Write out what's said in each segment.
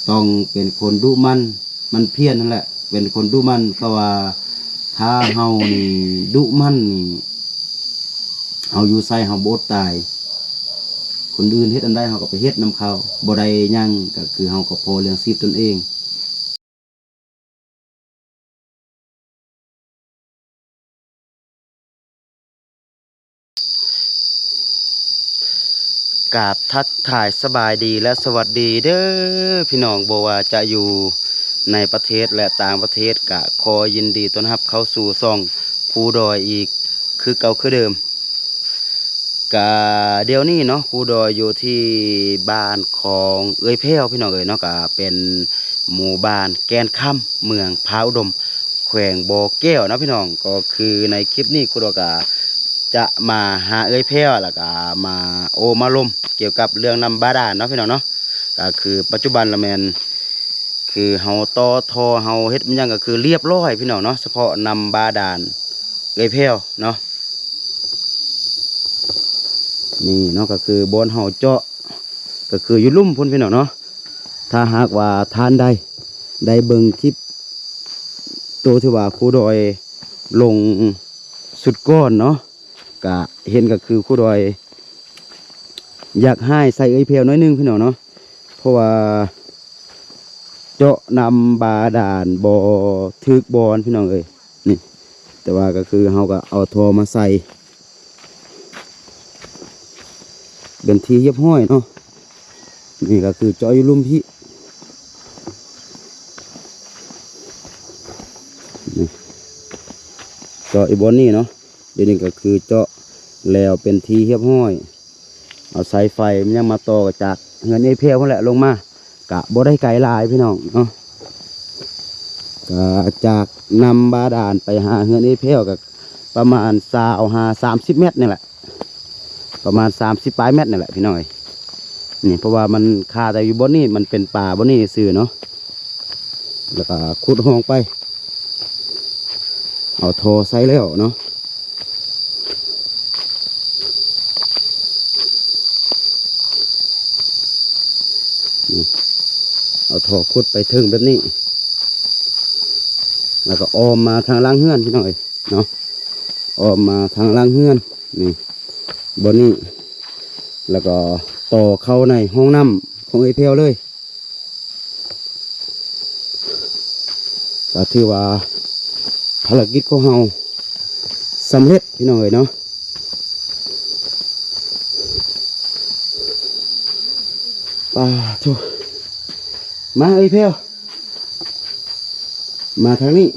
ຕ້ອງເປັນຄົນດຸໝັ່ນ ໝັ່ນພຽນຫັ້ນແຫຼະ ເປັນຄົນດຸໝັ່ນ ເພາະວ່າຖ້າເຮົານີ້ດຸໝັ່ນນີ້ ເຮົາຢູ່ໃສເຮົາບໍ່ອົດຕາຍ. ຄົນອື່ນເຮັດອັນໃດເຮົາກໍໄປເຮັດນຳເຂົາ ບໍ່ໄດ້ຫຍັງ ກໍຄືເຮົາກໍພໍລ້ຽງຊີບຕົນເອງ. ກາບທັກທາຍສະບາຍດີ ແລະ ສະຫວັດດີເດີພີ່ນ້ອງ ບໍ່ວ່າຈະຢູ່ໃນປະເທດ ແລະ ຕ່າງປະເທດ ກະຂໍຍິນດີຕ້ອນຮັບເຂົ້າສູ່ຊ່ອງຄູດອຍອີກຄືເກົ່າຄືເດີມ. ກະດຽວນີ້ເນາະ ຄູດອຍຢູ່ທີ່ບ້ານຂອງເອື້ອຍແພ້ວພີ່ນ້ອງເອີຍເນາະ ກະເປັນໝູ່ບ້ານແກ່ນຄຳ ເມືອງພາອຸດົມ ແຂວງບໍ່ແກ້ວເນາະພີ່ນ້ອງ. ກໍຄືໃນຄລິບນີ້ຄູດອຍກະຈະມາຫາເອື້ອຍແພ້ວ ແລ້ວກະມາໂອ້ມາລົມກ່ຽວກັບເລື່ອງນ້ຳບາດານເນາະພີ່ນ້ອງເນາະ. ກະຄືປັດຈຸບັນລະແມ່ນ ຄືເຮົາຕໍ່ທໍ່ ເຮົາເຮັດມັນຫຍັງກໍຄືລຽບລ້ອຍພີ່ນ້ອງເນາະ ສະເພາະນ້ຳບາດານເອື້ອຍແພ້ວເນາະ. ນີ້ເນາະ ກໍຄືບ່ອນເຮົາເຈາະ ກໍຄືຢູ່ລຸ່ມພຸ້ນພີ່ນ້ອງເນາະ. ຖ້າຫາກວ່າທ່ານໃດໄດ້ເບິ່ງຄລິບໂຕທີ່ວ່າຄູດອຍລົງຊຸດກ່ອນເນາະ ກະເຫັນກໍຄືຄູດອຍຢາກຮ້າຍໃສ່ເອື້ອຍແພ້ວໜ້ອຍໜຶ່ງພີ່ນ້ອງເນາະ ເພາະວ່າເຈາະນ້ຳບາດານບໍ່ຖືກບ່ອນພີ່ນ້ອງເອີຍ. ນີ້ ແຕ່ວ່າກໍຄືເຮົາກໍເອົາທໍ່ມາໃສ່ເປັນທີ່ຮຽບຮ້ອຍເນາະ. ນີ້ກໍຄືເຈາະຢູ່ລຸ່ມພີ້ ນີ້ ເຈາະຢູ່ບ່ອນນີ້ເນາະ. ດຽວນີ້ກໍຄືເຈາະແລ້ວເປັນທີ່ຮຽບຮ້ອຍ ເອົາສາຍໄຟມັນຍັງມາຕໍ່ຈາກເຮືອນເອື້ອຍແພ້ວພຸ້ນແຫຼະລົງມາ ກະບໍ່ໄດ້ໄກຫຼາຍພີ່ນ້ອງເນາະ. ກະຈາກນ້ຳບາດານໄປຫາເຮືອນເອື້ອຍແພ້ວກະປະມານຊາວຫາສາມສິບແມັດນີ້ແຫຼະ ປະມານສາມສິບປາຍແມັດນີ້ແຫຼະພີ່ນ້ອງເອີຍ. ນີ້ ເພາະວ່າມັນຄາແຕ່ຢູ່ບ່ອນນີ້ ມັນເປັນປ່າບ່ອນນີ້ຊື່ເນາະ ແລ້ວກໍຂຸດຮ່ອງໄປ ເອົາທໍ່ໃສ່ແລ້ວເນາະ. ນີ້ ເອົາທໍ່ຂຸດໄປເທິງແບບນີ້ ແລ້ວກໍອ້ອມມາທາງຫຼັງເຮືອນພີ່ນ້ອງເອີຍເນາະ ອ້ອມມາທາງຫຼັງເຮືອນ ນີ້ ບ່ອນນີ້ ແລ້ວກໍຕໍ່ເຂົ້າໃນຫ້ອງນ້ຳຂອງເອື້ອຍແພ້ວເລີຍ. ກໍຖືວ່າພາລະກິດຂອງເຮົາສຳເລັດພີ່ນ້ອງເອີຍເນາະ. ປາໂທ້ ມາເອື້ອຍແພ້ວ ມາທາງນີ້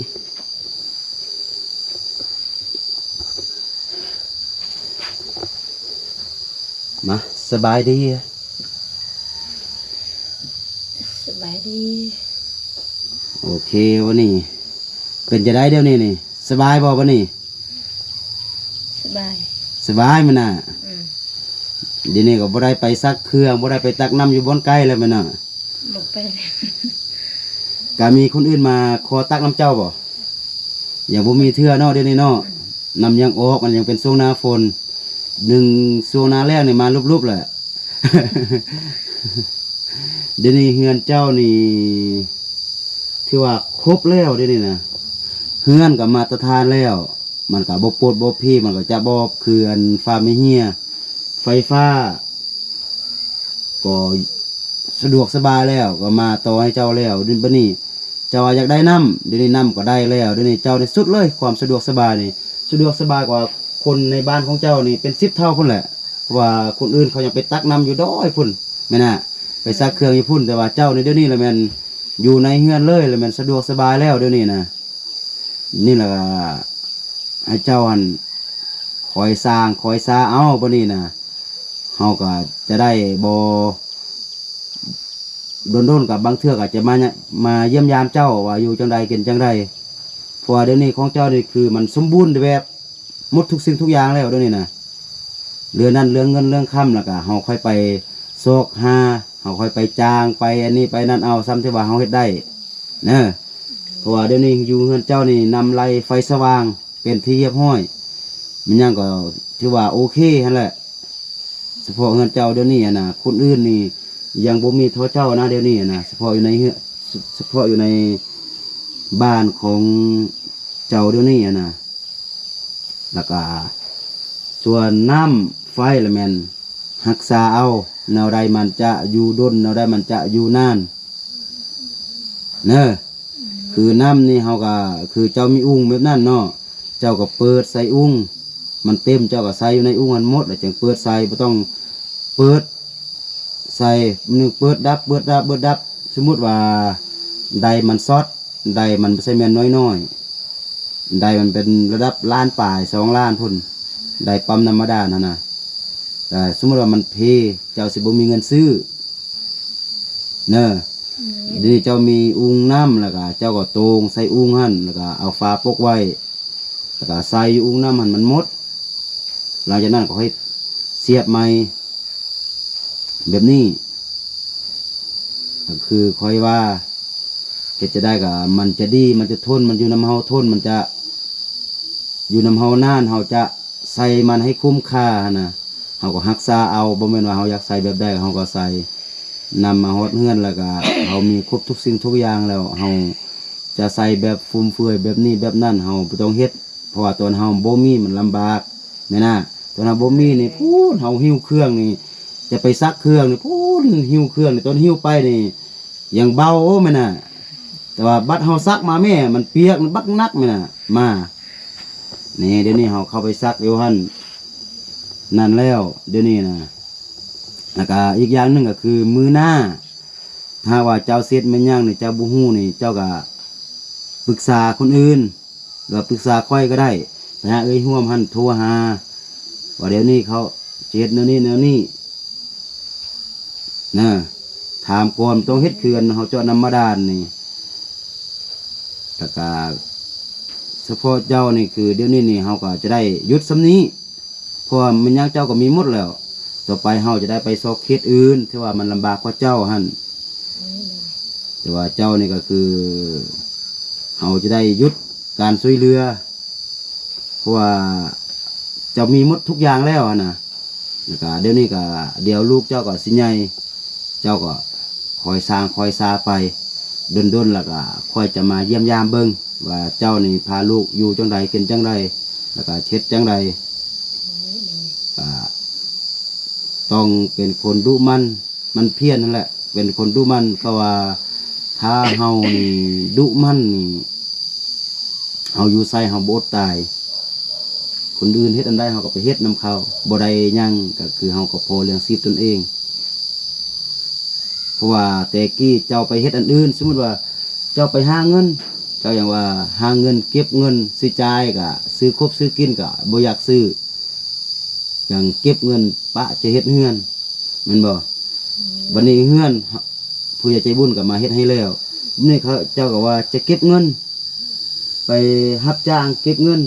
ມາ ສະບາຍດີ ສະບາຍດີ. ໂອເຄ ວັນນີ້ເປັນຈັ່ງໃດດຽວນີ້ນີ້ ສະບາຍບໍ່ບັດນີ້? ສະບາຍ ສະບາຍແມ່ນນະ. ອືມ ດຽວນີ້ກໍບໍ່ໄດ້ໄປຊັກເຄື່ອງ ບໍ່ໄດ້ໄປຕັກນ້ຳຢູ່ບ່ອນໄກແລ້ວແມ່ນນະ? ບໍ່ໄປແລ້ວ. ກະມີຄົນອື່ນມາຂໍຕັກນ້ຳເຈົ້າບໍ່? ຍັງບໍ່ມີເທື່ອເນາະ ດຽວນີ້ເນາະ. ອືມ ນ້ຳຍັງອອກ ມັນຍັງເປັນຊ່ວງໜ້າຝົນ ໜຶ່ງ ຊ່ວງໜ້າແລ້ງນີ້ມາລຸບໆແຫຼະ. ດຽວນີ້ເຮືອນເຈົ້ານີ້ຖືວ່າຄົບແລ້ວ ດຽວນີ້ນະ ເຮືອນກໍມາດຕະຖານແລ້ວ ມັນກໍບໍ່ປົດບໍ່ພີ້ ມັນກໍຈະບໍ່ຄືອັນຟ້າມີເຮຍ ໄຟຟ້າກໍສະດວກສະບາຍແລ້ວ ກໍມາຕໍ່ໃຫ້ເຈົ້າແລ້ວ. ບັດນີ້ເຈົ້າວ່າຢາກໄດ້ນ້ຳ ດຽວນີ້ນ້ຳກໍໄດ້ແລ້ວ ດຽວນີ້ເຈົ້າໄດ້ສຸດເລີຍ ຄວາມສະດວກສະບາຍນີ້ ສະດວກສະບາຍກວ່າຄົນໃນບ້ານຂອງເຈົ້ານີ້ເປັນສິບເທົ່າພຸ້ນແຫຼະ. ເພາະວ່າຄົນອື່ນເຂົາຍັງໄປຕັກນ້ຳຢູ່ດອຍພຸ້ນແມ່ນນະ ໄປຊັກເຄື່ອງຢູ່ພຸ້ນ ແຕ່ວ່າເຈົ້ານີ້ດຽວນີ້ລະແມ່ນຢູ່ໃນເຮືອນເລີຍ ລະແມ່ນສະດວກສະບາຍແລ້ວດຽວນີ້ນະ. ນີ້ລະໃຫ້ເຈົ້າຫັ້ນຄອຍສ້າງຄອຍຊາເອົາ ບາດນີ້ນະ ເຮົາກໍຈະໄດ້ບໍ່ ດົນໆ ກໍບາງເທື່ອກໍຈະມາ ມາຢ້ຽມຢາມເຈົ້າວ່າຢູ່ຈັ່ງໃດ ກິນຈັ່ງໃດ. ເພາະວ່າດຽວນີ້ຂອງເຈົ້ານີ້ຄືມັນສົມບູນແບບ ໝົດທຸກສິ່ງທຸກຢ່າງແລ້ວດຽວນີ້ນະ ເລື່ອງນັ້ນເລື່ອງເງິນເລື່ອງຄຳ ແລ້ວກະເຮົາຄ່ອຍໄປຊອກຫາ ເຮົາຄ່ອຍໄປຈ້າງໄປອັນນີ້ໄປນັ້ນເອົາ ສ່ຳທີ່ວ່າເຮົາເຮັດໄດ້ເນາະ. ເພາະວ່າດຽວນີ້ຢູ່ເຮືອນເຈົ້ານີ້ ນ້ຳໄຫຼໄຟສະຫວ່າງເປັນທີ່ຮຽບຮ້ອຍ ແມ່ນຫຍັງກໍຖືວ່າໂອເຄຫັ້ນແຫຼະ. ສະເພາະເຮືອນເຈົ້າດຽວນີ້ຫັ້ນນະ ຄົນອື່ນນີ້ ຍັງບໍ່ມີທໍ່ເຈົ້ານະ ດຽວນີ້ນະ ສະເພາະຢູ່ໃນເຮືອນ ສະເພາະຢູ່ໃນບ້ານຂອງເຈົ້າດຽວນີ້ນະ. ແລ້ວກະສ່ວນນ້ຳໄຟລະແມ່ນຮັກສາເອົາ ແນວໃດມັນຈະຢູ່ດົນ ແນວໃດມັນຈະຢູ່ນານເນີ. ຄືນ້ຳນີ້ເຮົາກະ ຄືເຈົ້າມີອຸ່ງແບບນັ້ນເນາະ ເຈົ້າກະເປີດໃສ່ອຸ່ງ ມັນເຕັມ ເຈົ້າກະໃສ່ຢູ່ໃນອຸ່ງຫັ້ນໝົດ ແລ້ວຈຶ່ງເປີດໃສ່ ບໍ່ຕ້ອງເປີດໃສ່ ໜຶ່ງ ເປີດດັບ ເປີດດັບ ເປີດດັບ. ສົມມຸດວ່າໄດມັນຊັອດ ໄດມັນບໍ່ໃຊ່ແມ່ນນ້ອຍໆ ໄດມັນເປັນລະດັບລ້ານປາຍ ສອງລ້ານພຸ້ນ ໄດປ້ຳນ້ຳບາດານຫັ້ນນະ. ແຕ່ສົມມຸດວ່າມັນເພ ເຈົ້າຊິບໍ່ມີເງິນຊື້ເນີ. ດຽວນີ້ເຈົ້າມີອຸ່ງນ້ຳ ແລ້ວກະເຈົ້າກໍໂຕ່ງໃສ່ອຸ່ງຫັ້ນ ແລ້ວກະເອົາຝາປົກໄວ້ ແລ້ວກະໃສ່ຢູ່ອຸ່ງນ້ຳຫັ້ນມັນໝົດ. ຫຼັງຈາກນັ້ນກໍຄ່ອຍສຽບໃໝ່ແບບນີ້. ກໍຄືຂ້ອຍວ່າ ເຮັດຈະໄດ້ກໍມັນຈະດີ ມັນຈະທົນ ມັນຢູ່ນຳເຮົາທົນ ມັນຈະຢູ່ນຳເຮົານານ ເຮົາຈະໃຊ້ມັນໃຫ້ຄຸ້ມຄ່າຫັ້ນນະ. ເຮົາກໍຮັກສາເອົາ ບໍ່ແມ່ນວ່າເຮົາຢາກໃຊ້ແບບໃດເຮົາກໍໃສ່ ນຳມາຮອດເຮືອນ ແລ້ວກໍເຮົາມີຄົບທຸກສິ່ງທຸກຢ່າງແລ້ວ ເຮົາຈະໃສ່ແບບຟຸມເຟືອຍແບບນີ້ແບບນັ້ນ ເຮົາບໍ່ຕ້ອງເຮັດ ເພາະວ່າຕອນເຮົາບໍ່ມີມັນລຳບາກແມ່ນນະ. ຕອນເຮົາບໍ່ມີນີ້ ພຸ້ນ ເຮົາຫິ້ວເຄື່ອງນີ້ ຈະໄປຊັກເຄື່ອງນີ້ ພຸ້ນ ຫິ້ວເຄື່ອງນີ້ ຕອນຫິ້ວໄປນີ້ຍັງເບົາ ໂອ້ ແມ່ນນະ. ແຕ່ວ່າບັດເຮົາຊັກມາແມ້ ມັນປຽກ ມັນບັກໜັກແມ່ນນະ. ມາ ນີ້ ດຽວນີ້ເຮົາເຂົ້າໄປຊັກຢູ່ຫັ້ນນັ້ນແລ້ວ ດຽວນີ້ນະ. ແລ້ວກະອີກຢ່າງໜຶ່ງກໍຄືມື້ໜ້າ ຖ້າວ່າເຈົ້າເສັດແມ່ນຫຍັງນີ້ ເຈົ້າບໍ່ຮູ້ນີ້ ເຈົ້າກະປຶກສາຄົນອື່ນ ຫຼືວ່າປຶກສາຂ້ອຍກໍໄດ້ ໄປຫາເອື້ອຍຮ່ວມຫັ້ນ ໂທຫາວ່າດຽວນີ້ເຂົາຈະເຮັດແນວນີ້ແນວນີ້ນະ. ຖາມກ່ອນ ຕ້ອງເຮັດເຂື່ອນ ເຮົາເຈາະນ້ຳບາດານນີ້ ແລ້ວກະສະເພາະເຈົ້ານີ້ ຄືດຽວນີ້ນີ້ ເຮົາກໍຈະໄດ້ຢຸດສ່ຳນີ້ ເພາະວ່າແມ່ນຫຍັງເຈົ້າກໍມີໝົດແລ້ວ. ຕໍ່ໄປເຮົາຈະໄດ້ໄປຊອກເຂດອື່ນ ທີ່ວ່າມັນລຳບາກກວ່າເຈົ້າຫັ້ນ. ແຕ່ວ່າເຈົ້ານີ້ກໍຄືເຮົາຈະໄດ້ຢຸດການຊ່ວຍເຫຼືອ ເພາະວ່າເຈົ້າມີໝົດທຸກຢ່າງແລ້ວຫັ້ນນະ. ແລ້ວກະດຽວນີ້ກະ ດຽວລູກເຈົ້າກໍຊິໃຫຍ່ ເຈົ້າກໍຄອຍສ້າງຄອຍສາໄປ ດົນໆ ແລ້ວກະຂ້ອຍຈະມາຢ້ຽມຢາມເບິ່ງວ່າເຈົ້ານີ້ພາລູກຢູ່ຈັ່ງໃດ ກິນຈັ່ງໃດ ແລ້ວກະເຮັດຈັ່ງໃດ. ກະຕ້ອງເປັນຄົນດຸໝັ່ນ ໝັ່ນພຽນຫັ້ນແຫຼະ ເປັນຄົນດຸໝັ່ນ. ເພາະວ່າຖ້າເຮົານີ້ດຸໝັ່ນນີ້ ເຮົາຢູ່ໃສເຮົາບໍ່ອົດຕາຍ. ຄົນອື່ນເຮັດອັນໃດເຮົາກໍໄປເຮັດນຳເຂົາ ບໍ່ໄດ້ຫຍັງ ກໍຄືເຮົາກໍພໍລ້ຽງຊີບຕົນເອງ. ເພາະວ່າແຕ່ກີ້ເຈົ້າໄປເຮັດອັນອື່ນ ສົມມຸດວ່າເຈົ້າໄປຫາເງິນ ເຈົ້າຫຍັງວ່າຫາເງິນ ເກັບເງິນ ຊິຈ່າຍກໍຊື້ຄົບຊື້ກິນກໍບໍ່ຢາກຊື້ ຫຍັງເກັບເງິນປະຈະເຮັດເຮືອນ ແມ່ນບໍ່? ບັດນີ້ເຮືອນ ຜູ້ໃຫຍ່ໃຈບຸນກໍມາເຮັດໃຫ້ແລ້ວ. ບັດນີ້ເຂົາເຈົ້າກໍວ່າຈະເກັບເງິນ ໄປຮັບຈ້າງເກັບເງິນ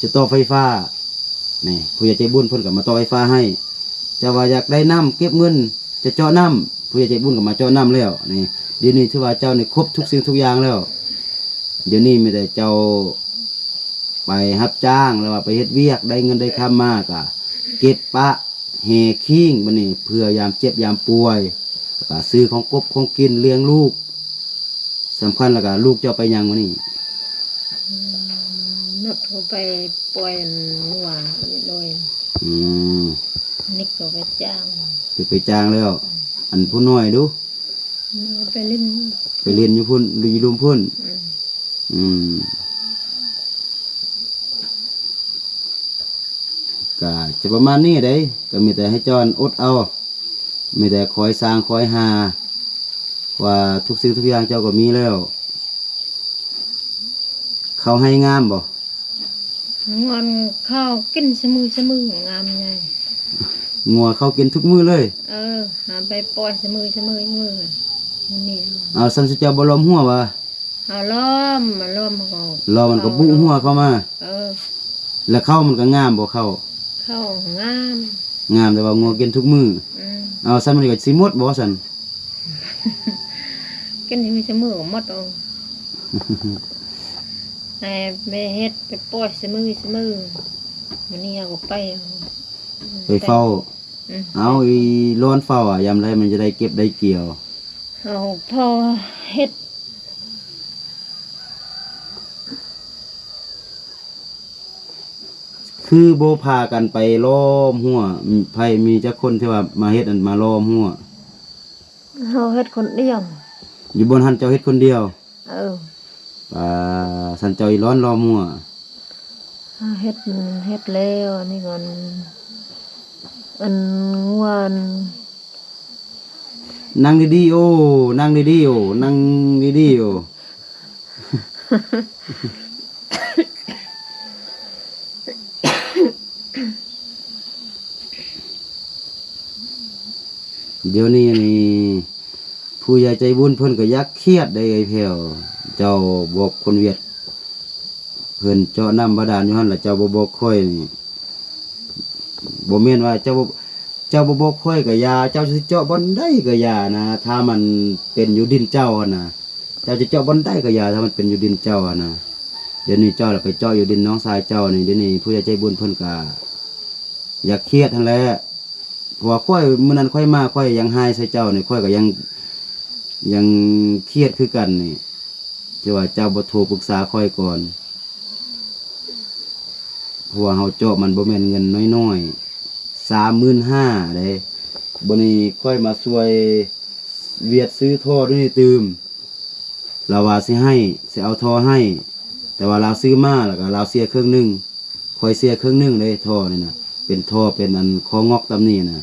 ຈະຕໍ່ໄຟຟ້າ. ນີ້ ຜູ້ໃຫຍ່ໃຈບຸນເພິ່ນກໍມາຕໍ່ໄຟຟ້າໃຫ້. ເຈົ້າວ່າຢາກໄດ້ນ້ຳ ເກັບເງິນ ຈະເຈາະນ້ຳ ຜູ້ໃຫຍ່ໃຈບຸນກໍມາເຈາະນ້ຳແລ້ວ. ນີ້ ດຽວນີ້ຖືວ່າເຈົ້ານີ້ຄົບທຸກສິ່ງທຸກຢ່າງແລ້ວ. ດຽວນີ້ມີແຕ່ເຈົ້າ ໄປຮັບຈ້າງ ຫຼືວ່າໄປເຮັດວຽກ ໄດ້ເງິນໄດ້ຄຳມາກະເກັບປະແຫ່ຄີງ ບັດນີ້ເພື່ອຍາມເຈັບຍາມປ່ວຍ ແລ້ວກະຊື້ຂອງກົບຂອງກິນລ້ຽງລູກ. ສຳຄັນແລ້ວກະລູກເຈົ້າໄປຫຍັງມື້ນີ້? ອືມ ນຸດເຂົາໄປປ່ອຍງົວໂດຍ ອືມ ນິກເຂົາໄປຈ້າງ ໄປ ໄປຈ້າງແລ້ວ. ອັນຜູ້ນ້ອຍດູ? ໄປຫຼິ້ນ ໄປຫຼິ້ນຢູ່ພຸ້ນ ຢູ່ລຸ່ມພຸ້ນ. ອືມ ອືມ ກະຈະປະມານນີ້ເດ້ ກະມີແຕ່ໃຫ້ເຈົ້າອົດເອົາ ມີແຕ່ຄອຍສ້າງຄອຍຫາ ວ່າທຸກສິ່ງທຸກຢ່າງເຈົ້າກໍມີແລ້ວ. ເຂົ້າໄຮ່ງາມບໍ່? ງວນເຂົ້າກິນສະມື້ສະມື້ ງາມໃຫຍ່ ງົວເຂົ້າກິນທຸກມື້ເລີຍ? ເອີ ຫາໄປປ່ອຍສະມື້ສະມື້ ມື້ນີ້. ເອົາ ຊັ້ນເຈົ້າບໍ່ລ້ອມຮົ້ວຫວາ? ເຮົາລ້ອມ ມາລ້ອມເຮົາກໍ ລ້ອມມັນກໍບຸຮົ້ວເຂົ້າມາ. ເອີ ແລ້ວເຂົ້າມັນກໍງາມບໍ່? ເຂົ້າ ເຂົ້າງາມ ງາມ ແຕ່ວ່າງົວກິນທຸກມື້. ອືມ ເອົາ ຊັ້ນມັນກໍຊິໝົດບໍ່ຊັ້ນ? ກິນມື້ຊະມື້ກໍໝົດເອົາ ໃຫ້ແມ່ເຮັດໄປປ່ອຍຊະມື້ຊະມື້. ມື້ນີ້ເຮົາກໍໄປ ໄປເຝົ້າ ອືມ ເອົາ ອີຫຼອນເຝົ້າ ອາ ຍາມໃດມັນຈະໄດ້ເກັບໄດ້ກ່ຽວ? ເຮົາພໍເຮັດ ຄືບໍ່ພາກັນໄປລ້ອມຮົ້ວ? ໃຜມີຈັກຄົນທີ່ວ່າມາເຮັດ ອັນມາລ້ອມຮົ້ວ? ເຮົາເຮັດຄົນດຽວ. ຢູ່ບ່ອນຫັ້ນເຈົ້າເຮັດຄົນດຽວ? ເອີ. ປາ ສັນເຈົ້າອີຫຼອນລ້ອມຮົ້ວ. ເຮັດ ເຮັດແລ້ວ ອັນນີ້ກໍ ອັນ ງົວ ນັ່ງດີໆ ໂອ້ ນັ່ງດີໆ ໂອ້ ນັ່ງດີໆ ໂອ້. ດຽວນີ້ນີ້ ຜູ້ໃຫຍ່ໃຈບຸນເພິ່ນກໍຢາກຄຽດໄດ໋ ເອື້ອຍແພ້ວ. ເຈົ້າບອກຄົນຫວຽດ ເພິ່ນເຈາະນ້ຳບາດານຢູ່ຫັ້ນລະ ເຈົ້າບໍ່ບອກຂ້ອຍນີ້. ບໍ່ແມ່ນວ່າເຈົ້າ ເຈົ້າບໍ່ບອກຂ້ອຍກໍຢ່າ, ເຈົ້າຊິເຈາະບ່ອນໃດກໍຢ່ານະ, ຖ້າມັນເປັນຢູ່ດິນເຈົ້າຫັ້ນນະ, ເຈົ້າຊິເຈາະບ່ອນໃດກໍຢ່າ, ຖ້າມັນເປັນຢູ່ດິນເຈົ້າຫັ້ນນະ. ດຽວນີ້ເຈົ້າລະໄປເຈາະຢູ່ດິນນ້ອງຊາຍເຈົ້ານີ້, ດຽວນີ້ຜູ້ໃຫຍ່ໃຈບຸນເພິ່ນກໍຢາກຄຽດຫັ້ນແຫຼະ. ເພາະວ່າຂ້ອຍ ມື້ນັ້ນຂ້ອຍມາ ຂ້ອຍຍັງຮ້າຍໃສ່ເຈົ້ານີ້, ຂ້ອຍກໍຍັງ ຍັງຄຽດຄືກັນນີ້ ທີ່ວ່າເຈົ້າບໍ່ໂທປຶກສາຂ້ອຍກ່ອນ, ເພາະວ່າເຮົາເຈາະມັນບໍ່ແມ່ນເງິນນ້ອຍໆ ສາມໝື່ນຫ້າເດ້. ບັດນີ້ຂ້ອຍມາຊ່ວຍຫວຽດຊື້ທໍ່ຕົວນີ້ຕື່ມ, ລາວວ່າຊິໃຫ້ ຊິເອົາທໍ່ໃຫ້, ແຕ່ວ່າລາວຊື້ມາ ແລ້ວກໍລາວເສຍເຄິ່ງໜຶ່ງ. ຂ້ອຍເສຍເຄິ່ງໜຶ່ງເດ້ ທໍ່ນີ້ນະ, ເປັນທໍ່ ເປັນອັນ ຂໍ້ງອກຕຳນີ້ນະ.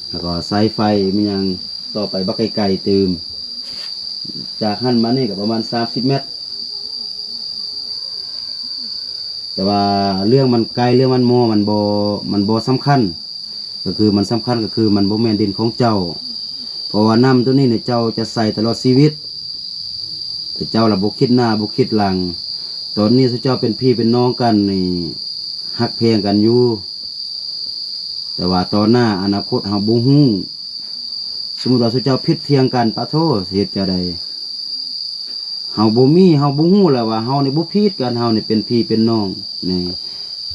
ແລ້ວກໍສາຍໄຟມີຫຍັງຕໍ່ໄປບັກໄກໆຕື່ມ, ຈາກຫັ້ນມານີ້ກໍປະມານສາມສິບແມັດ. ແຕ່ວ່າເລື່ອງມັນໄກ ເລື່ອງມັນມໍ ມັນບໍ່ ມັນບໍ່ສຳຄັນ. ກໍຄືມັນສຳຄັນ ກໍຄືມັນບໍ່ແມ່ນດິນຂອງເຈົ້າ, ເພາະວ່ານ້ຳຕົວນີ້ນີ້ເຈົ້າຈະໃຊ້ຕະຫຼອດຊີວິດ, ແຕ່ເຈົ້າລະບໍ່ຄິດໜ້າບໍ່ຄິດຫຼັງ. ຕອນນີ້ຊຸເຈົ້າເປັນພີ່ເປັນນ້ອງກັນນີ້ ຮັກແພງກັນຢູ່, ແຕ່ວ່າຕໍ່ໜ້າອະນາຄົດເຮົາບໍ່ຮູ້. ສົມມຸດວ່າຊຸເຈົ້າຜິດຖຽງກັນ, ປະໂທ ຊິເຮັດຈັ່ງໃດ? ເຮົາບໍ່ມີ ເຮົາບໍ່ຮູ້ແລ້ວວ່າເຮົານີ້ບໍ່ຜິດກັນ, ເຮົານີ້ເປັນພີ່ເປັນນ້ອງນີ້.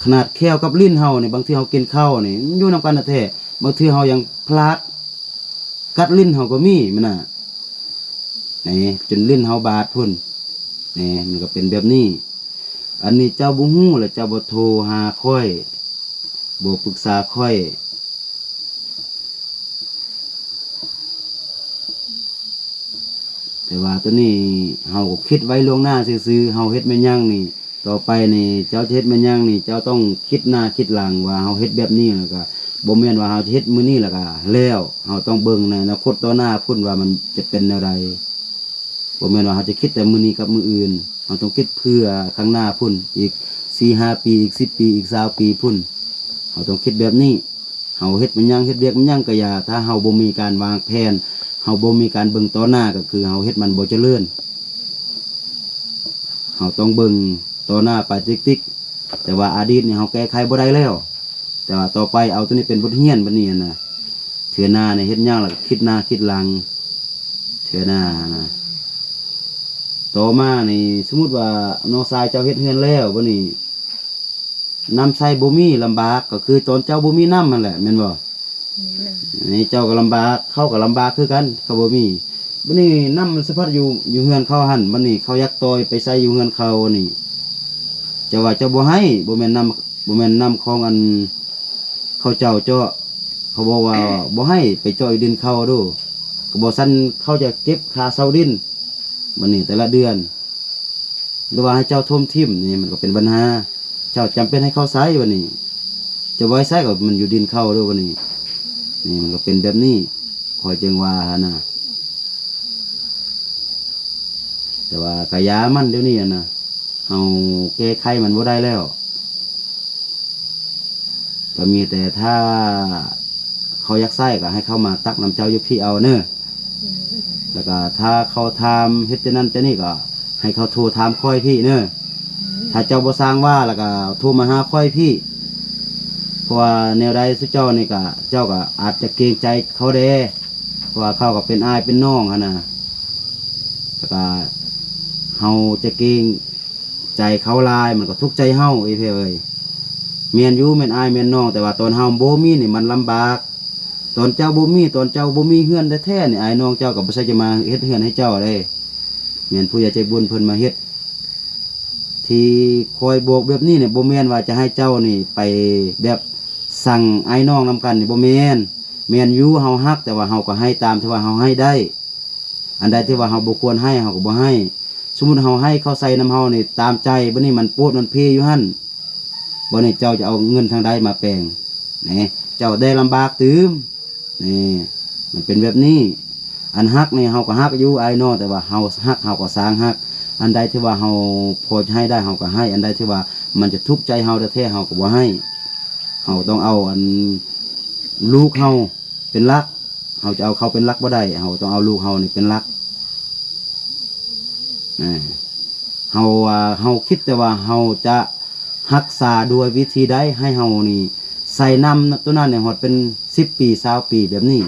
ຂະໜາດແຂ້ວກັບລີ້ນເຮົານີ້ ບາງເທື່ອເຮົາກິນເຂົ້ານີ້ ມັນຢູ່ນຳກັນແທ້ໆ, ບາງເທື່ອເຮົາຍັງພລາດກັດລີ້ນເຮົາກໍມີແມ່ນນະ. ນີ້ ຈົນລີ້ນເຮົາບາດພຸ້ນ, ນີ້ ມັນກໍເປັນແບບນີ້. ອັນນີ້ເຈົ້າບໍ່ຮູ້ ແລະ ເຈົ້າບໍ່ໂທຫາຂ້ອຍ, ບໍ່ປຶກສາຂ້ອຍ. ແຕ່ວ່າໂຕນີ້ເຮົາກໍຄິດໄວ້ລ່ວງໜ້າຊື່ໆ, ເຮົາເຮັດແມ່ນຫຍັງນີ້ ຕໍ່ໄປນີ້ ເຈົ້າຈະເຮັດແມ່ນຫຍັງນີ້ ເຈົ້າຕ້ອງຄິດໜ້າຄິດຫຼັງວ່າເຮົາເຮັດແບບນີ້ ແລ້ວກະບໍ່ແມ່ນວ່າເຮົາຈະເຮັດມື້ນີ້ແລ້ວກະແລ້ວ. ເຮົາຕ້ອງເບິ່ງໃນອະນາຄົດຕໍ່ໜ້າພຸ້ນວ່າມັນຈະເປັນແນວໃດ. ບໍ່ແມ່ນວ່າເຮົາຈະຄິດແຕ່ມື້ນີ້ກັບມື້ອື່ນ, ເຮົາຕ້ອງຄິດເພື່ອຂ້າງໜ້າພຸ້ນ ອີກສີ່ຫ້າປີ ອີກສິບປີ ອີກຊາວປີພຸ້ນ. ເຮົາຕ້ອງຄິດແບບນີ້. ເຮົາເຮັດແມ່ນຫຍັງ ເຮັດວຽກແມ່ນຫຍັງກໍຢ່າ, ຖ້າເຮົາບໍ່ມີການວາງແຜນ, ເຮົາບໍ່ມີການເບິ່ງຕໍ່ໜ້າ ກໍຄືເຮົາເຮັດມັນບໍ່ຈະເລີນ. ເຮົາຕ້ອງເບິ່ງຕໍ່ໜ້າໄປຕິກໆ, ແຕ່ວ່າອະດີດນີ້ເຮົາແກ້ໄຂບໍ່ໄດ້ແລ້ວ. ແຕ່ວ່າຕໍ່ໄປເອົາໂຕນີ້ເປັນບົດຮຽນບັດນີ້ນະ, ເທື່ອໜ້ານີ້ເຮັດຫຍັງລະຄິດໜ້າຄິດຫຼັງ ເທື່ອໜ້ານະ. ຕໍ່ມານີ້ ສົມມຸດວ່ານ້ອງຊາຍເຈົ້າເຮັດເຮືອນແລ້ວ ບັດນີ້ນ້ຳໃຊ້ບໍ່ມີ ລຳບາກ, ກໍຄືຕອນເຈົ້າບໍ່ມີນ້ຳຫັ້ນແຫຼະ ແມ່ນບໍ່? ແມ່ນ. ນີ້ເຈົ້າກໍລຳບາກ ເຂົາກໍລຳບາກຄືກັນ ເຂົາບໍ່ມີ. ບັດນີ້ນ້ຳມັນສະພັດຢູ່ ຢູ່ເຮືອນເຂົາຫັ້ນ, ບັດນີ້ເຂົາຢາກຕໍ່ໄປໃຊ້ຢູ່ເຮືອນເຂົານີ້ ເຈົ້າວ່າເຈົ້າບໍ່ໃຫ້, ບໍ່ແມ່ນນ້ຳ ບໍ່ແມ່ນນ້ຳຂອງອັນເຂົາເຈົ້າເຈາະ, ເຂົາບອກວ່າບໍ່ໃຫ້ໄປເຈາະຢູ່ດິນເຂົາໂດ, ກໍບໍ່ຊັ້ນເຂົາຈະເກັບຄ່າເຊົ່າດິນ ບັດນີ້ແຕ່ລະເດືອນ. ຫຼືວ່າໃຫ້ເຈົ້າຖົມຖິ້ມນີ້ ມັນກໍເປັນບັນຫາ, ເຈົ້າຈຳເປັນໃຫ້ເຂົາໃຊ້ບັດນີ້, ເຈົ້າບໍ່ໃຫ້ໃຊ້ກໍມັນຢູ່ດິນເຂົາເດີບັດນີ້. ນີ້ມັນກໍເປັນແບບນີ້ ຂ້ອຍຈຶ່ງວ່າຫັ້ນນະ. ແຕ່ວ່າກະຢ່າມັນດຽວນີ້ຫັ້ນນະ, ເຮົາແກ້ໄຂມັນບໍ່ໄດ້ແລ້ວ. ກໍມີແຕ່ຖ້າເຂົາຢາກໃຊ້ກໍໃຫ້ເຂົາມາຕັກນຳເຈົ້າຢູ່ພີ້ເອົາເນີ. ແລ້ວກໍຖ້າເຂົາຖາມເຮັດຈັ່ງນັ້ນຈັ່ງນີ້ ກໍໃຫ້ເຂົາໂທຖາມຂ້ອຍພີ້ເນີ. ຖ້າເຈົ້າບໍ່ສ້າງວ່າ ແລ້ວກໍໂທມາຫາຂ້ອຍພີ້, ເພາະວ່າແນວໃດຊຸເຈົ້ານີ້ກໍ ເຈົ້າກໍອາດຈະເກງໃຈເຂົາແດ່, ເພາະວ່າເຂົາກໍເປັນອ້າຍເປັນນ້ອງຫັ້ນນະ. ແລ້ວກໍເຮົາຈະເກງ ໃຈເຂົາຫຼາຍ ມັນກໍທຸກໃຈເຮົາ ເອີຍເພເອີຍ. ແມ່ນຢູ່ ແມ່ນອ້າຍແມ່ນນ້ອງ ແຕ່ວ່າຕອນເຮົາບໍ່ມີນີ້ມັນລຳບາກ. ຕອນເຈົ້າບໍ່ມີ ຕອນເຈົ້າບໍ່ມີເຮືອນແທ້ໆນີ້ ອ້າຍນ້ອງເຈົ້າກໍບໍ່ໃຊ່ຈະມາເຮັດເຮືອນໃຫ້ເຈົ້າເດ້. ແມ່ນຜູ້ໃຫຍ່ໃຈບຸນເພິ່ນມາເຮັດ. ທີ່ຂ້ອຍບອກແບບນີ້ນີ້ ບໍ່ແມ່ນວ່າຈະໃຫ້ເຈົ້ານີ້ໄປແບບຊັງອ້າຍນ້ອງນຳກັນນີ້ ບໍ່ແມ່ນ. ແມ່ນຢູ່ ເຮົາຮັກ ແຕ່ວ່າເຮົາກໍໃຫ້ຕາມທີ່ວ່າເຮົາໃຫ້ໄດ້. ອັນໃດທີ່ວ່າເຮົາບໍ່ຄວນໃຫ້ ເຮົາກໍບໍ່ໃຫ້. ສົມມຸດເຮົາໃຫ້ເຂົາໃສ່ນຳເຮົານີ້ຕາມໃຈ, ບັດນີ້ມັນໂປດມັນເພຢູ່ຫັ້ນ, ບັດນີ້ເຈົ້າຈະເອົາເງິນທາງໃດມາແປງ? ແນ່ ເຈົ້າໄດ້ລຳບາກຕື່ມ. ນີ້ ມັນເປັນແບບນີ້. ອັນຮັກນີ້ເຮົາກໍຮັກຢູ່ອ້າຍນ້ອງ, ແຕ່ວ່າເຮົາຮັກ ເຮົາກໍສ້າງຮັກ. ອັນໃດທີ່ວ່າເຮົາພໍໃຫ້ໄດ້ ເຮົາກໍໃຫ້, ອັນໃດທີ່ວ່າມັນຈະທຸກໃຈເຮົາແທ້ໆ ເຮົາກໍບໍ່ໃຫ້. ເຮົາຕ້ອງເອົາອັນລູກເຮົາເປັນຫຼັກ. ເຮົາຈະເອົາເຂົາເປັນຫຼັກບໍ່ໄດ້, ເຮົາຕ້ອງເອົາລູກເຮົານີ້ເປັນຫຼັກ. ເຮົາວ່າ ເຮົາຄິດແຕ່ວ່າເຮົາຈະຮັກສາດ້ວຍວິທີໃດໃຫ້ເຮົານີ້ໃສ່ນ້ຳຕົວນັ້ນໃຫ້ຮອດເປັນສິບປີ ຊາວປີແບບນີ້.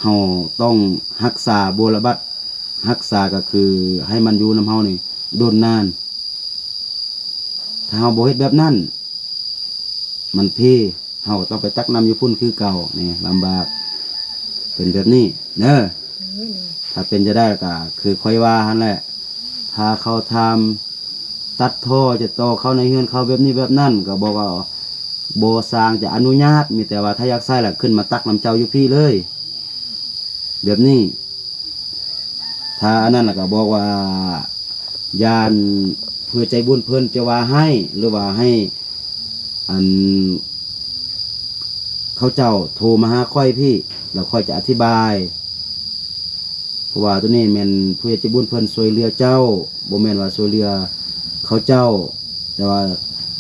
ເຮົາຕ້ອງຮັກສາບົວລະບັດ, ຮັກສາກໍຄືໃຫ້ມັນຢູ່ນຳເຮົານີ້ດົນນານ. ຖ້າເຮົາບໍ່ເຮັດແບບນັ້ນ ມັນເພ, ເຮົາກໍຕ້ອງໄປຕັກນ້ຳຢູ່ພຸ້ນຄືເກົ່າ. ນີ້ລຳບາກ ເປັນແບບນີ້ເດີ. ຖ້າເປັນຈະໄດ້ກໍຄືຂ້ອຍວ່າຫັ້ນແຫຼະ, ຖ້າເຂົາຖາມຕັດທໍ່ຈະຕໍ່ເຂົ້າໃນເຮືອນເຂົາແບບນີ້ແບບນັ້ນ ກໍບອກວ່າບໍ່ຊ່າງຈະອະນຸຍາດ, ມີແຕ່ວ່າຖ້າຢາກໃຊ້ລະຂຶ້ນມາຕັກນ້ຳເຈົ້າຢູ່ພີ້ເລີຍ ແບບນີ້. ຖ້າອັນນັ້ນລະກໍບອກວ່າ ຢ້ານເພື່ອໃຈບຸນເພິ່ນຈະວ່າຮ້າຍ ຫຼືວ່າໃຫ້ອັນເຂົາເຈົ້າໂທມາຫາຂ້ອຍພີ້ ແລ້ວຂ້ອຍຈະອະທິບາຍ. ເພາະວ່າໂຕນີ້ແມ່ນຜູ້ໃຫຍ່ໃຈບຸນເພິ່ນຊ່ວຍເຫຼືອເຈົ້າ, ບໍ່ແມ່ນວ່າຊ່ວຍເຫຼືອເຂົາເຈົ້າ. ແຕ່ວ່າ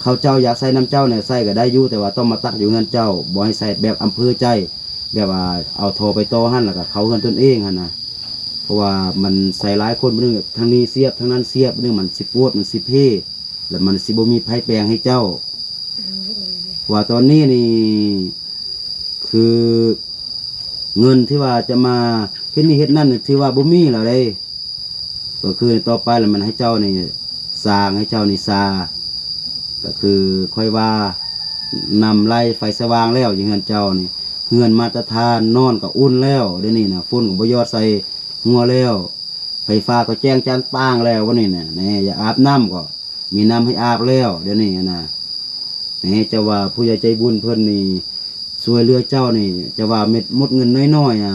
ເຂົາເຈົ້າຢາກໃຊ້ນຳເຈົ້ານີ້ໃຊ້ກໍໄດ້ຢູ່, ແຕ່ວ່າຕ້ອງມາຕັກຢູ່ເຮືອນເຈົ້າ, ບໍ່ໃຫ້ໃຊ້ແບບອຳເພີໃຈ, ແບບວ່າເອົາທໍ່ໄປຕໍ່ຫັ້ນ ແລ້ວກໍເຂົ້າເຮືອນຕົນເອງຫັ້ນນະ. ເພາະວ່າມັນໃຊ້ຫຼາຍຄົນ, ບາດໜຶ່ງທາງນີ້ສຽບ ທາງນັ້ນສຽບ, ບາດໜຶ່ງມັນຊິປວດ ມັນຊິເພ ແລ້ວມັນຊິບໍ່ມີໃຜແປງໃຫ້ເຈົ້າ. ເພາະວ່າຕອນນີ້ນີ້ ຄືເງິນທີ່ວ່າຈະມາເຮັດນີ້ເຮັດນັ້ນ ຖືວ່າບໍ່ມີແລ້ວເດ້. ກໍຄືຕໍ່ໄປລະມັນໃຫ້ເຈົ້ານີ້ສ້າງ ໃຫ້ເຈົ້ານີ້ຊາ, ກໍຄືຂ້ອຍວ່ານ້ຳໄຫຼໄຟສະຫວ່າງແລ້ວຢູ່ເຮືອນເຈົ້ານີ້, ເຮືອນມາດຕະຖານ ນອນກໍອຸ່ນແລ້ວ. ດຽວນີ້ນະ ຝຸ່ນກໍບໍ່ຢອດໃສ່ຫົວແລ້ວ, ໄຟຟ້າກໍແຈ້ງຈານປາງແລ້ວ. ວັນນີ້ນະ ແນ່ ຢາກອາບນ້ຳກໍມີນ້ຳໃຫ້ອາບແລ້ວ ດຽວນີ້ນະ. ແນ່ ເຈົ້າວ່າຜູ້ໃຫຍ່ໃຈບຸນເພິ່ນນີ້ຊ່ວຍເຫຼືອເຈົ້ານີ້ ເຈົ້າວ່າເມັດ ໝົດເງິນນ້ອຍໆ ອະ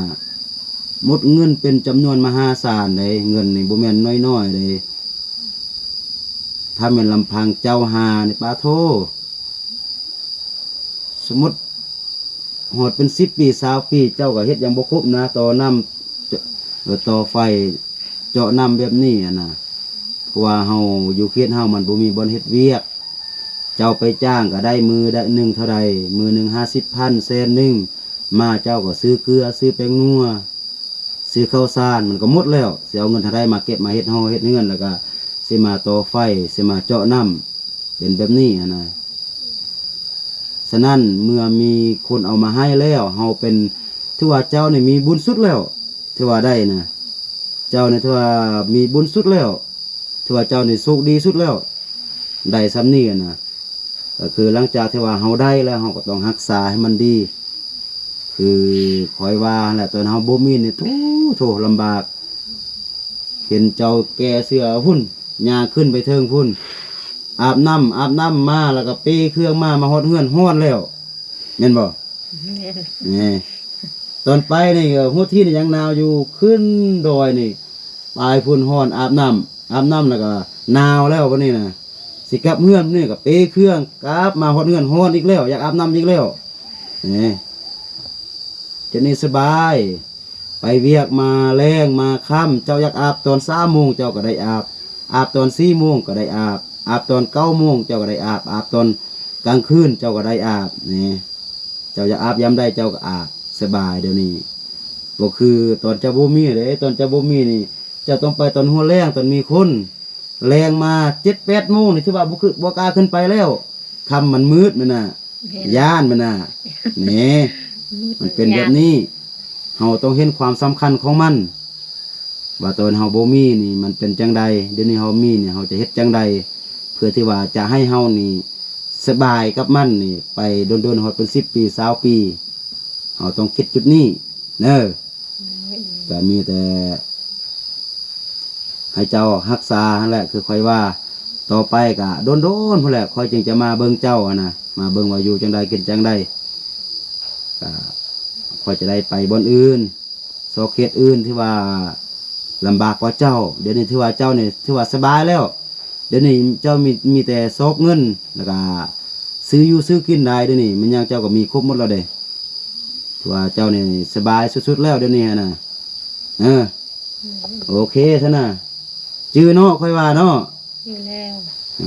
ໝົດເງິນເປັນຈຳນວນມະຫາສານເດ້. ເງິນນີ້ບໍ່ແມ່ນນ້ອຍໆເດ້. ຖ້າແມ່ນລຳພັງເຈົ້າຫານີ້ ປາໂທ ສົມມຸດຮອດເປັນສິບປີ ຊາວປີ ເຈົ້າກໍເຮັດຫຍັງບໍ່ຄົບນະ, ຕໍ່ນ້ຳ ເຈາະ ຕໍ່ໄຟ ເຈາະນ້ຳແບບນີ້ຫັ້ນນະ. ເພາະວ່າເຮົາ ຢູ່ເຂດເຮົາມັນບໍ່ມີບ່ອນເຮັດວຽກ. ເຈົ້າໄປຈ້າງກໍໄດ້ມື້ໃດໜຶ່ງເທົ່າໃດ, ມື້ໜຶ່ງຫ້າສິບພັນ ແສນໜຶ່ງ, ມາເຈົ້າກໍຊື້ເກືອ ຊື້ແປ້ງນົວ ຊື້ເຂົ້າສານ ມັນກໍໝົດແລ້ວ. ຊິເອົາເງິນທາງໃດມາເກັບມາເຮັດຫໍເຮັດເຮືອນ ແລ້ວກໍຊິມາຕໍ່ໄຟ ຊິມາເຈາະນ້ຳ ເປັນແບບນີ້ຫັ້ນນະ. ສະນັ້ນເມື່ອມີຄົນເອົາມາໃຫ້ແລ້ວ ເຮົາເປັນ ຖືວ່າເຈົ້ານີ້ມີບຸນສຸດແລ້ວ. ຖືວ່າໄດ້ນະ ເຈົ້ານີ້ຖືວ່າມີບຸນສຸດແລ້ວ, ຖືວ່າເຈົ້ານີ້ໂຊກດີສຸດແລ້ວ ໄດ້ຊ່ຳນີ້ນະ. ກໍຄືຫຼັງຈາກທີ່ວ່າເຮົາໄດ້ແລ້ວ ເຮົາກໍຕ້ອງຮັກສາໃຫ້ມັນດີ. ຄືຂ້ອຍວ່າຫັ້ນແຫຼະ ຕອນເຮົາບໍ່ມີນີ້ ໂທ້ ໂທ້ ລຳບາກ. ເຫັນເຈົ້າແກ່ເສື້ອພຸ້ນ ຍ່າງຂຶ້ນໄປເທິງພຸ້ນ ອາບນ້ຳ ອາບນ້ຳມາ ແລ້ວກໍເປເຄື່ອງມາ ມາຮອດເຮືອນ ຮ້ອນແລ້ວ ແມ່ນບໍ່? ແມ່ນ. ແນ່ ຕອນໄປນີ້ກໍຫົວທີນຍັງໜາວຢູ່, ຂຶ້ນດອຍນີ້ ປາຍພຸ້ນຮ້ອນ ອາບນ້ຳ ອາບນ້ຳແລ້ວກໍໜາວແລ້ວ. ບັດນີ້ນະ ຊິກັບເຮືອນນີ້ກໍເປເຄື່ອງກັບມາຮອດເຮືອນ ຮ້ອນອີກແລ້ວ ຢາກອາບນ້ຳອີກແລ້ວ. ແນ່ ຈະນີ້ສະບາຍ. ໄປວຽກມາແລງມາຄ່ຳ ເຈົ້າຢາກອາບຕອນສາມໂມງເຈົ້າກໍໄດ້ອາບ, ອາບຕອນສີ່ໂມງກໍໄດ້ອາບ, ອາບຕອນເກົ້າໂມງເຈົ້າກໍໄດ້ອາບ, ອາບຕອນກາງຄືນເຈົ້າກໍໄດ້ອາບ. ນີ້ ເຈົ້າຢາກອາບຍາມໃດເຈົ້າກໍອາບສະບາຍ. ດຽວນີ້ບໍ່ຄືຕອນເຈົ້າບໍ່ມີເດ້. ຕອນເຈົ້າບໍ່ມີນີ້ ເຈົ້າຕ້ອງໄປຕອນຫົວແລງ ຕອນມີຄົນ. ແລງມາເຈັດແປດໂມງນີ້ ຖືວ່າບໍ່ຄື ບໍ່ກ້າຂຶ້ນໄປແລ້ວ, ຄ່ຳມັນມືດແມ່ນນະ. ແມ່ນ ຢ້ານມັນນະ. ນີ້ ມັນເປັນແບບນີ້. ເຮົາຕ້ອງເຫັນຄວາມສຳຄັນຂອງມັນ. ວ່າຕອນເຮົາບໍ່ມີນີ້ມັນເປັນຈັ່ງໃດ, ດຽວນີ້ເຮົາມີນີ້ເຮົາຈະເຮັດຈັ່ງໃດ ເພື່ອທີ່ວ່າຈະໃຫ້ເຮົານີ້ສະບາຍກັບມັນນີ້ໄປດົນໆ ຮອດເປັນສິບປີ ຊາວປີ. ເຮົາຕ້ອງຄິດຈຸດນີ້ເດີ. ໂດຍ ກໍມີແຕ່ໃຫ້ເຈົ້າຮັກສາຫັ້ນແຫຼະ ຄືຂ້ອຍວ່າ. ຕໍ່ໄປກໍດົນໆພຸ້ນແຫຼະ ຂ້ອຍຈຶ່ງຈະມາເບິ່ງເຈົ້າຫັ້ນນະ, ມາເບິ່ງວ່າຢູ່ຈັ່ງໃດ ກິນຈັ່ງໃດ. ກໍຂ້ອຍຈະໄດ້ໄປບ່ອນອື່ນ ຊອກເຂດອື່ນທີ່ວ່າລຳບາກກວ່າເຈົ້າ. ດຽວນີ້ຖືວ່າເຈົ້ານີ້ຖືວ່າສະບາຍແລ້ວ. ດຽວນີ້ເຈົ້າມີ ມີແຕ່ຊອກເງິນ ແລ້ວກະຊື້ຢູ່ຊື້ກິນໄດ້. ດຽວນີ້ແມ່ນຫຍັງເຈົ້າກໍມີຄົບໝົດແລ້ວເດ້. ຖືວ່າເຈົ້ານີ້ສະບາຍສຸດໆແລ້ວດຽວນີ້ຫັ້ນນະ. ເອີ ໂອເຄຊັ້ນນະ. ຈື່ເນາະ ຂ້ອຍວ່າເນາະ. ຢູ່ແລ້ວ.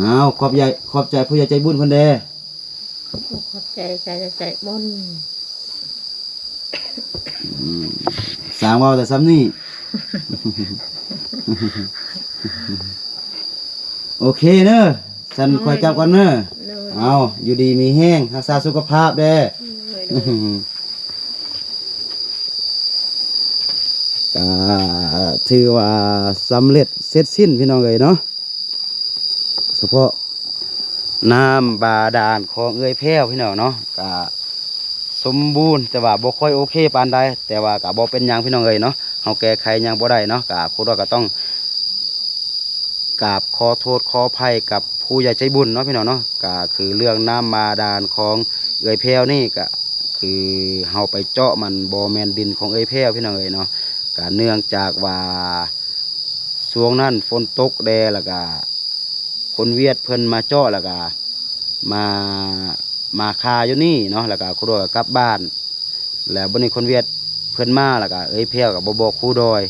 ອ້າວ ຂອບໃຈ ຂອບໃຈຜູ້ໃຫຍ່ໃຈບຸນເພິ່ນແດ່. ຂອບໃຈ ໃຈ ໃຈບຸນ. ອືມ ຊ່າງເວົ້າແຕ່ຊ່ຳນີ້. ໂອເຄເດີ. ຊັ້ນຂ້ອຍກັບກ່ອນເດີ. ໂດຍ. ເອົາ ຢູ່ດີມີແຮງ ຮັກສາສຸຂະພາບແດ່. ໂດຍ ໂດຍ. ກະຖືວ່າສຳເລັດເສັດສິ້ນ ພີ່ນ້ອງເອີຍເນາະ. ສະເພາະນ້ຳບາດານຂອງເອື້ອຍແພ້ວ ພີ່ນ້ອງເນາະ ກະສົມບູນ ແຕ່ວ່າບໍ່ຄ່ອຍໂອເຄປານໃດ, ແຕ່ວ່າກະບໍ່ເປັນຫຍັງ ພີ່ນ້ອງເອີຍເນາະ, ເຮົາແກ້ໄຂຫຍັງບໍ່ໄດ້ເນາະ. ກະພວກເຮົາກະຕ້ອງກາບຂໍໂທດຂໍອະໄພກັບຜູ້ໃຫຍ່ໃຈບຸນເນາະ ພີ່ນ້ອງເນາະ. ກະຄືເລື່ອງນ້ຳບາດານຂອງເອື້ອຍແພ້ວນີ້ ກະຄືເຮົາໄປເຈາະ ມັນບໍ່ແມ່ນດິນຂອງເອື້ອຍແພ້ວ ພີ່ນ້ອງເອີຍເນາະ. ກະເນື່ອງຈາກວ່າ ຊ່ວງນັ້ນຝົນຕົກແດ່ ແລ້ວກະຄົນຫວຽດເພິ່ນມາເຈາະ ແລ້ວກະມາ ມາຄາຢູ່ນີ້ເນາະ, ແລ້ວກະຄູດອຍກໍກັບບ້ານ. ແລ້ວບັດນີ້ຄົນຫວຽດເພິ່ນມາ ແລ້ວກະເອື້ອຍແພ້ວກໍບໍ່ບອກຄູດອຍ,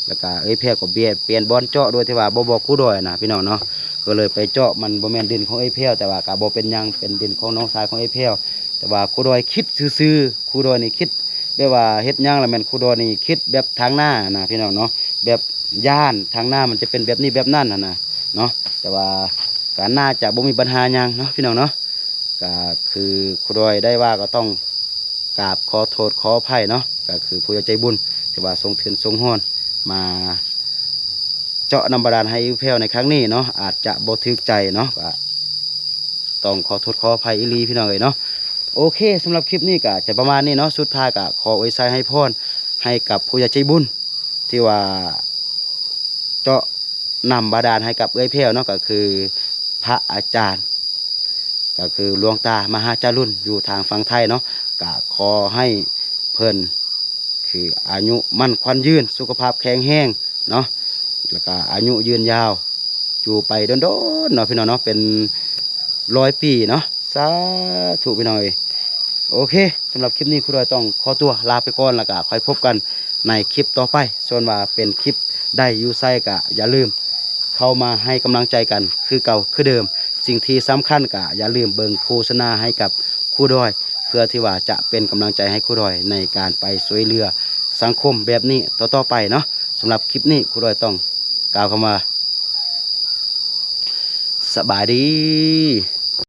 ແລ້ວກະເອື້ອຍແພ້ວກໍປ່ຽນ ປ່ຽນບ່ອນເຈາະໂດຍທີ່ວ່າບໍ່ບອກຄູດອຍນະ ພີ່ນ້ອງເນາະ. ກໍເລີຍໄປເຈາະ ມັນບໍ່ແມ່ນດິນຂອງເອື້ອຍແພ້ວ ແຕ່ວ່າກໍບໍ່ເປັນຫຍັງ ເປັນດິນຂອງນ້ອງຊາຍຂອງເອື້ອຍແພ້ວ. ແຕ່ວ່າຄູດອຍຄິດຊື່ໆ ຄູດອຍນີ້ຄິດ ແບບວ່າເຮັດຫຍັງລະແມ່ນຄູດອຍນີ້ຄິດແບບທາງໜ້ານະ ພີ່ນ້ອງເນາະ, ແບບຢ້ານທາງໜ້າມັນຈະເປັນແບບນີ້ແບບນັ້ນຫັ້ນນະເນາະ. ແຕ່ວ່າກໍໜ້າຈະບໍ່ມີບັນຫາຫຍັງເນາະ ພີ່ນ້ອງເນາະ. ກໍຄືຄູດອຍໄດ້ວ່າກໍຕ້ອງກາບຂໍໂທດຂໍອະໄພເນາະ, ກໍຄືຜູ້ໃຫຍ່ໃຈບຸນທີ່ວ່າສົ່ງທຶນສົ່ງຮອນມາເຈາະນ້ຳບາດານໃຫ້ເອື້ອຍແພ້ວໃນຄັ້ງນີ້ເນາະ ອາດຈະບໍ່ຖືກໃຈເນາະ, ກໍຕ້ອງຂໍໂທດຂໍອະໄພອີ່ຫຼີ ພີ່ນ້ອງເອີຍເນາະ. ໂອເຄ ສຳລັບຄລິບນີ້ກໍຈະປະມານນີ້ເນາະ. ສຸດທ້າຍກໍຂໍອວຍໄຊໃຫ້ພອນໃຫ້ກັບຜູ້ໃຫຍ່ໃຈບຸນທີ່ວ່າເຈາະນ້ຳບາດານໃຫ້ກັບເອື້ອຍແພ້ວເນາະ, ກໍຄືພະອາຈານ ກໍຄືຫຼວງຕາມະຫາຈາລຸນ ຢູ່ທາງຝັ່ງໄທເນາະ. ກໍຂໍໃຫ້ເພິ່ນ ຄືອາຍຸໝັ້ນຂວັນຍືນ ສຸຂະພາບແຂງແຮງເນາະ, ແລ້ວກະອາຍຸຍືນຍາວ ຢູ່ໄປດົນໆເນາະ ພີ່ນ້ອງເນາະ, ເປັນຮ້ອຍປີເນາະ. ສາທຸ ພີ່ນ້ອງເອີຍ. ໂອເຄ ສຳລັບຄລິບນີ້ຄູດອຍຕ້ອງຂໍຕົວລາໄປກ່ອນ, ແລ້ວກະຄ່ອຍພົບກັນໃນຄລິບຕໍ່ໄປ. ສ່ວນວ່າເປັນຄລິບໃດຢູ່ໃສກະຢ່າລືມເຂົ້າມາໃຫ້ກຳລັງໃຈກັນຄືເກົ່າຄືເດີມ. ສິ່ງທີ່ສຳຄັນກະຢ່າລືມເບິ່ງໂຄສະນາໃຫ້ກັບຄູດອຍ ເພື່ອທີ່ວ່າຈະເປັນກຳລັງໃຈໃຫ້ຄູດອຍໃນການໄປຊ່ວຍເຫຼືອສັງຄົມແບບນີ້ຕໍ່ໆໄປເນາະ. ສຳລັບຄລິບນີ້ຄູດອຍຕ້ອງກ່າວຄຳວ່າ ສະບາຍດີ.